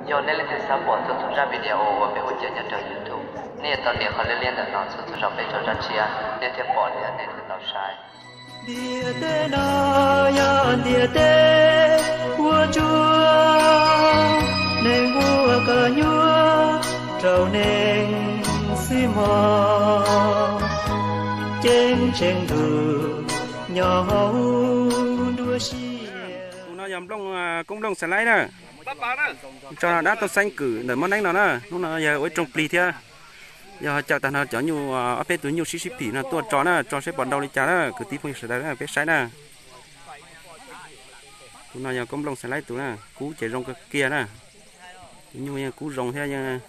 Yog nej leej twg xav pom txhua txhua zaj video uas peb ua cov nyob rau YouTube, nej yuav tau nias qhov liab liab ntawm no txhua txhua zaus peb tso zaj tshiab, nej thiaj pom thiab nej thiaj tau saib. Ntiaj teb no yog ntiaj teb ua tsuag, neeg ua koj nyuaj rau neeg xwb mog, ceeb tsheej ntuj nyob hauv nruab siab. Tus no yog Nplooj, Koob Nplooj Xais Laib na. Tso dab tuaj xeeb kwm ntawm Mob Neeb no na, hnub no yog ua ib rooj plig thiab. Yog caum tag no cov nyuj, ob peb tus nyuj sib sib phim no tuaj tso na, tso seb puas nrau li cas na, kwv tij phooj ywg sawv daws na, peb saib na. Tus no yog Koob Nplooj Xais Laib tus na, kub ces zoo kawg kiag na. Tus nyuj yeej kub zoo thiab, yeej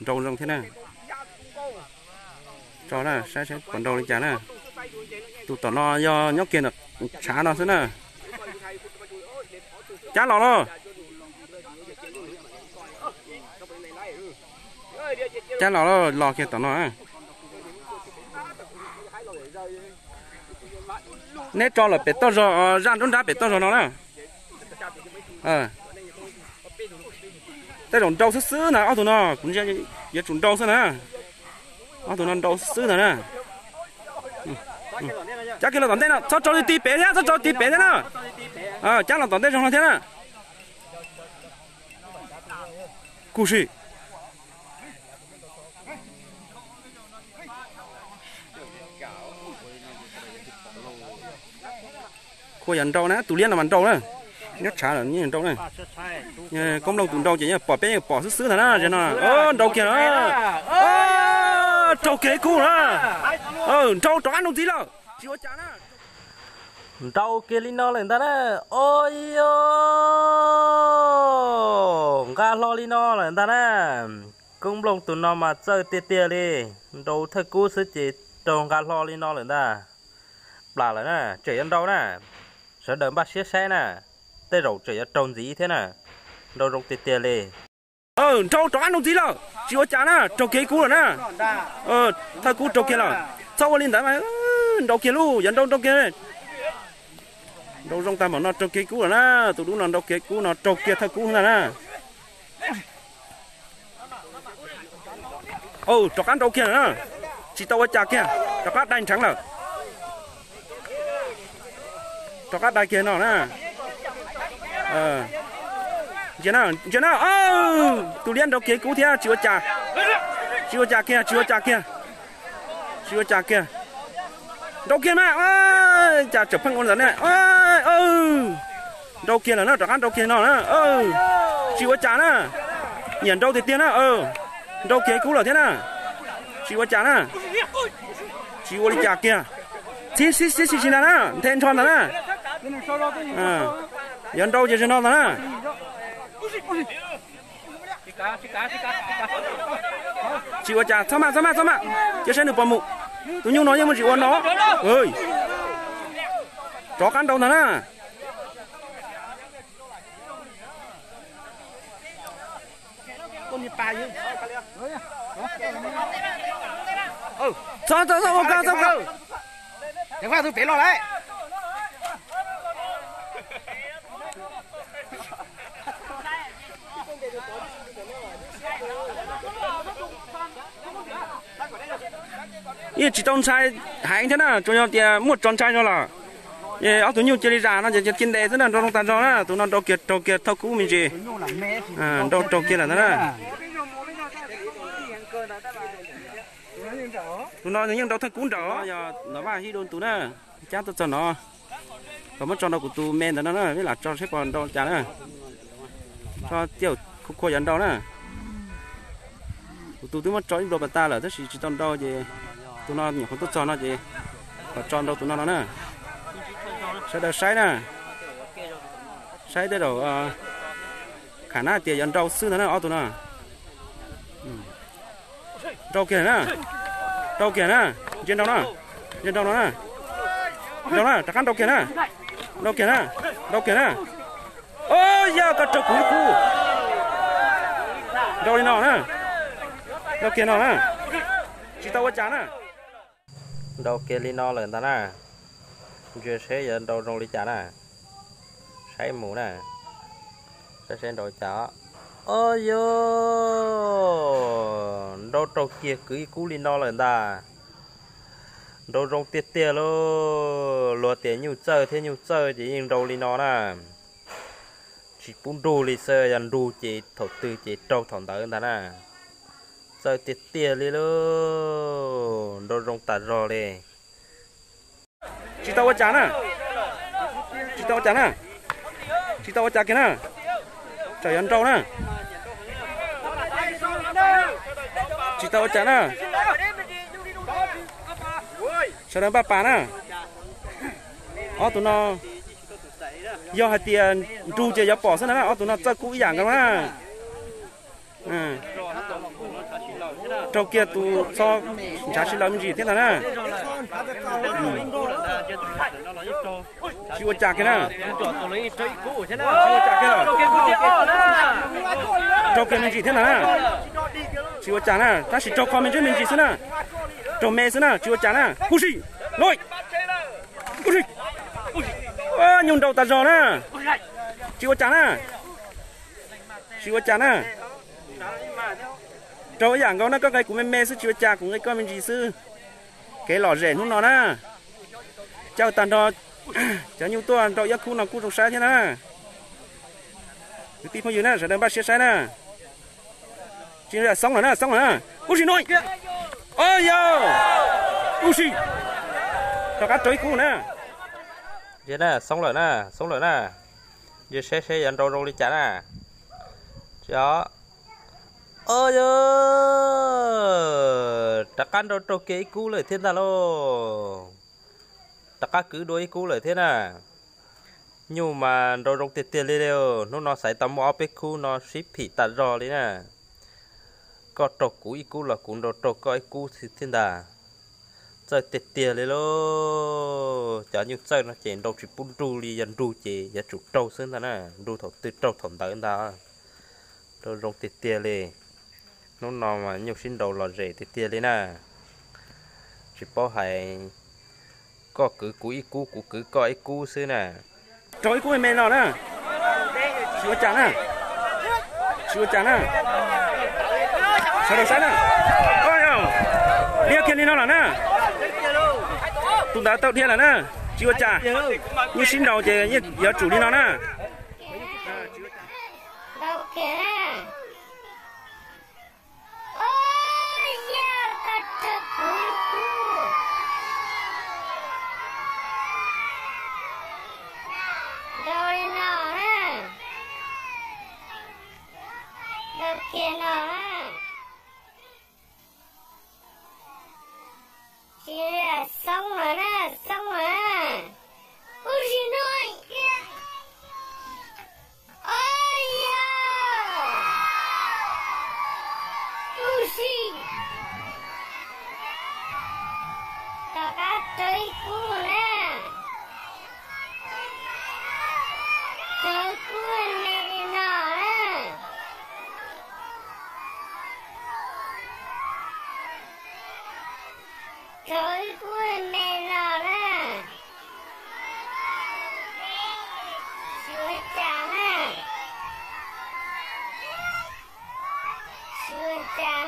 nrau zoo thiab na. Tso na, saib saib puas nrau li cas na. Tus tom no yog nyob kiag ntawm tshav no xwb na. Cab los los. Cab los los, los kiag tom no. Neb tso lawm pem toj zog, zaj nruab nrab pem toj zog no na. Tej zaum nrau xwb xwb ntag, ob tug no kuv ntsia yuav tsum nrau xwb na. Ob tug no nrau xwb ntag na. Cab kiag los tom ntej no, txhob tso ti ti pem thiab, txhob tso ti pem thiab na. Cab los tom ntej zog no thiab na. Kuj si. Khua yog nrau na, tus liab no mas nrau na. Nyob tshav lawm nrau na. Koob Nplooj tus nrau ces yeej pom peb yeej pom xwb xwb ntag na, no nrau kiag na. Raug kiag ib kub na. Nrau rov qab nrau ntxiv lawm, tsis ua cas na. Nrau kiag li no lawm ntag na. Ua yog nqa hlo li no lawm ntag na. Koob Nplooj tus no mas txawj tiag tiag li, nrau thawj kub xwb ces raug nqa hlo li no lawm ntag. Plam lawm na, tseem yuav nrau na. Sawv daws npaj siab saib na, tej zaum tseem yuav raug ntxiv thiab na. Nrau zoo tiag tiag li. Nrau rov qab nrau ntxiv lawm, tsis ua cas na, raug kiag ib kub lawm na. Thawj kub raug kiag lawm, txhob ua li ntawd mas, nrau kiag lauj, yog nrau nrau kiag. Nrau zoo tag npaum no raug kiag ib kub lawm na, tus dub no nrau kiag ib kub no raug kiag thawj kub ntag na. Rov qab nrau kiag lawm na, tsis tau ua cas kiag, rov qab dai nrheev lawm. Rov qab dai kiag no na. Ntsia na, ntsia na, tus liab nrau kiag ib kub thiab, tsis ua cas. Tsis ua cas kiag, tsis ua cas kiag. Tsis ua cas kiag. Nrau kiag mas, cas tseem pheej ua ntawd ne. Nrau kiag lawm na, rov qab nrau kiag no na. Tsis ua cas na. Nyiam nrau tiag tiag na. Nrau kiag ib kub lawm thiab na. Tsis ua cas na. Tsis ua li cas kiag. Txhib sib sib sib ntag na, nthe nrho ntag na. Yog nrau ces zaum no ntag na. Tsis ua cas, txhob maj, txhob maj, txhob maj. Cia saib nws puas mus. Tus nyuj no yeej muaj tsis ua no. Rov qab nrau ntag na. Txhob, txhob, txhob ua koj, txhob ua koj. Yeej tsis tau ntshai heev thiab na, tsuas yog tias muaj tso ntshai zog lawm. Ces ob tug nyuj cia li zam no ces cia ntes xwb na, nrau zoo tag zog na, tus no nrau kiag raug kiag thawj kub me ntsis. Nrau raug kiag lawm ntag na. Tus no nws yeej nrau thawj kub nraum no, yog Nom Vaj Hib Dua tus na, cab tuaj txog no. Kom muab tso rau kuv tus me ntawd no na, peb lam tso seb puas nrau cas na. Tso tiaj khua khua yov nrau na. Kuv tus twb muab tso ib npluag pas tas lawm tab sis tsis tau nrau ces tus no nyuam qhuav tuaj txog no ces kom tso nrau tus no no na. Sawv daws saib na. Saib tej zaum kham na tias yuav nrau xwb ntag na ob tug no. Nrau kiag na. Nrau kiag na. Ntsia nrau na. Ntsia nrau no na. Nrau na, rov qab nrau kiag na. Nrau kiag na. Nrau kiag na. Yog koj raug kuv ib kub. Nrau li no na. Nrau kiag no na. Tsis tau ua cas na. Nrau kiag li no lawm ntag na. Ntsia seb yuav nrau zoo li cas na. Saib mus na. Saib seb nrau cas. Ob yos, nrau raug kiag kwv ib kub li no lawm ntag. Nrau zoo tiag tiag lauj. Luag tias nyuj txawj thiab nyuj txawj ces yeej nrau li no na. Tsis pub nrug li xwb, yog nrug ces thaum twg ces raug thaum ntawd ntag na. Txawj tiag tiag li lauj, nrau zoo tas zog li. Tsis tau ua cas na. Tsis tau ua cas na. Tsis tau ua cas kiag na. Tsam yuav nrau na. Tsis tau ua cas na. Sawv daws npaj pas na. Ob tug no yog hais tias nrug ces yuav pom xwb na, ob tug no txawj kub ib yam nkaus na. Raug kiag tus txho ntshav si lawm me ntsis thiab ntag na. Tsis ua cas kiag na. Tsis ua cas kiag. Raug kiag me ntsis thiab ntag na. Tsis ua cas na, tab sis raug kho me ntsis me ntsis xwb na. Raug me xwb na, tsis ua cas na. Kuj si, nuj, kuj si. Nyuj nrau tas zog na. Tsis ua cas na. Tsis ua cas na. Raug ib yam nkaus na, koj nqe kuv me me xwb tsis ua cas, kuv nqe koj me ntsis xwb. Kev lom zem hnub no na. Caw tag nrho cov nyuj tuaj nrau iab khub no kuj zoo saib thiab na. Kwv tij phooj ywg na, sawv daws npaj siab saib na. Tsis, xoob lawm na, xoob lawm na. Kuj si nuj. Ob yos, kuj si. Rov qab raug ib kub na. Xoob lawm na, xoob lawm na. Ntsia saib seb yuav nrau zoo li cas na. Ob yos, rov qab nrau raug kiag ib kub lawm thiab ntag lauj. Rov qab kwv dua ib kub lawm thiab na. Nyuj mas nrau zoo tiag tiag li. Hnub no xaiv tau muaj ob peb khub no sib phim tas zog li na. Koj raug kuv ib kub los kuv nrau raug koj ib kub thiab ntag. Txawj tiag tiag li lauj. Cov nyuj txawj no ces nrau tsis pub nrug li, yog nrug ces yuav tsum raug xwb ntag na, nrug thaum twg raug thaum ntawd ntag. Nrau zoo tiag tiag li. Hnub no mas nyuj sib nrau lom zem tiag tiag li na. Tsis paub hais, koj kwv kuv ib kub, kuv kwv koj ib kub xwb na. Raug ib kub me me no na. Tsis ua cas na. Tsis ua cas na. Sawv daws saib na. Dhia kiag li no lawm na. Tus ntawd tau dhia lawm na. Tsis ua cas. Nyuj sib nrau ces yuav tsum li no na. Nrau li no na. Nrau kiag no na. Tsis, xoob lawm na, xoob lawm na. Ub si no. Ub yos. Ub si. Rov qab raug ib kub na. Raug ib kub me li no na. Raug ib kub me no na. Tsis ua cas na. Tsis ua cas